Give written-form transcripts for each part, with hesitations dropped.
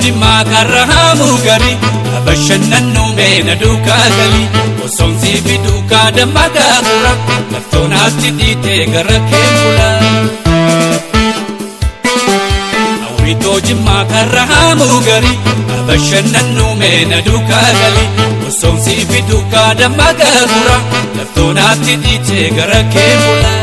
Jimmaa karra haamuu garii bashannannu meena duukaa galii osomsii fi duukaa damma gaagura laftoonaatti dhiitee gara kee bula. Hawwitoo Jimmaa karra haamuu garii bashannannu meena duukaa galii osomsii fi duukaa damma gaagura laftoonaatti dhiitee gara kee bula.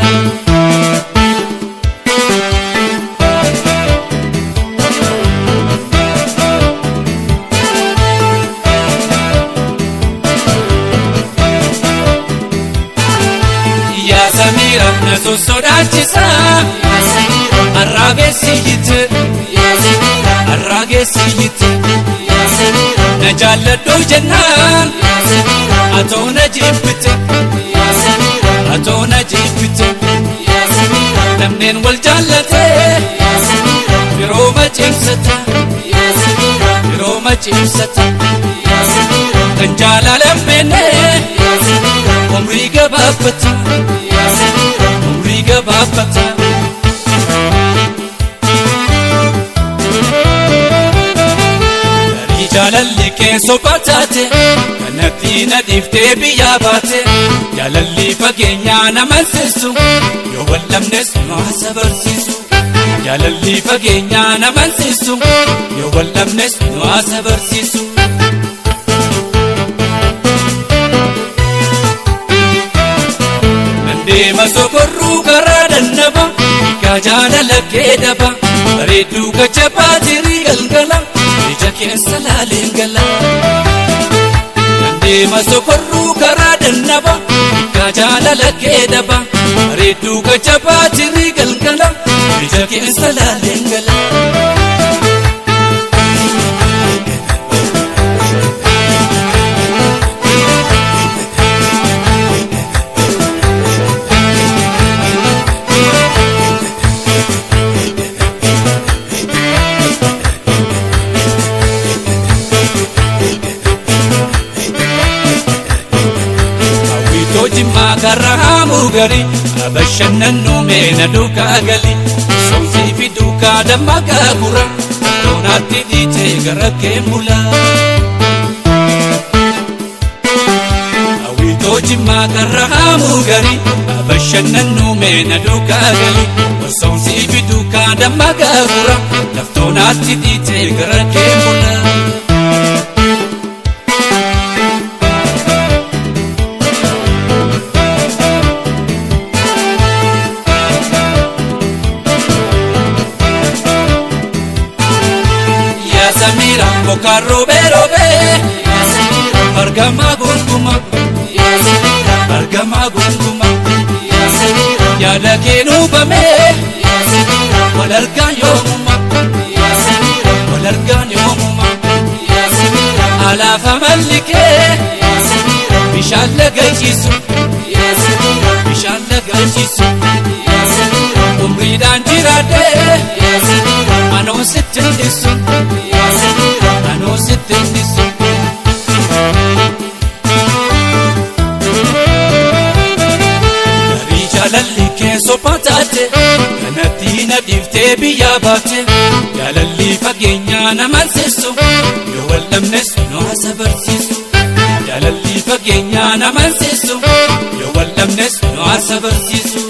Samira na sosodaachisa arraagessi yitte arraagessi yitte na jaalladhu jennaan atoo na jibbite atoo na jibbite namneen wal jaallate firooma cimsata firooma cimsata kan jaalalan beenne umrii gabaabbata umrii gabaabbata. Garii jaalalli kee soba taate kanatti na dhiiftee biyyaa baate jaalalli fageenyaa nama seessu yoo wal dhabnes nu haasa barsiisu. Jaalalli fageenyaa nama seessu yoo wal dhabnes nu haasa barsiisu. Deema sokorruu karaa dannaba hiikaa jaalala kee daba bareedduu gajjabaa jirii galgala ija keessa laaleen gala. Deema sokorruu karaa dannaba hiikaa jaalala kee daba bareedduu gajjabaa jirii galgala ija keessa laaleen gala. Jimmaa karra haamuu garii bashannannu meena duukaa galii somsii fi duukaa damma gaagura toonaatti dhiitee gara kee bula. Hawwitoo Jimmaa karra haamuu garii bashannannu meena duukaa galii somsii fi duukaa damma gaagura laftoonaatti dhiitee gara kee bula. Samira muka robe robe argama gunguma argama gunguma yaada kee bame wal argaan yoomuma wal argaan yoomuma alaafa mallikee bishaan laga ciisu bishaan laga ciisu umriidhaan jiraadhee anoo sitti dhiisu. Anoo sitti dhiisu. Garii jaalalli kee soba taate kanatti na dhiiftee biyyaa baate jaalalli fageenyaa nama seessu yoo wal dhabnes nu haasa barsiisu. Jaalalli fageenyaa nama seessu yoo wal dhabnes nu haasa barsiisu.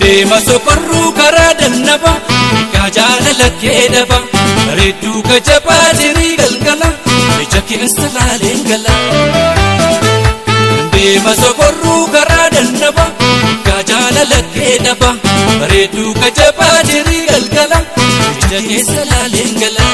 Deema sokorruu karaa dannaba hiikaa jaalala kee daba bareedduu gajjabaa jirii galgala ija keessa laaleen gala. Deema sokorruu karaa dannaba hiikaa jaalala kee daba bareedduu gajjabaa jirii galgala ija keessa laaleen gala.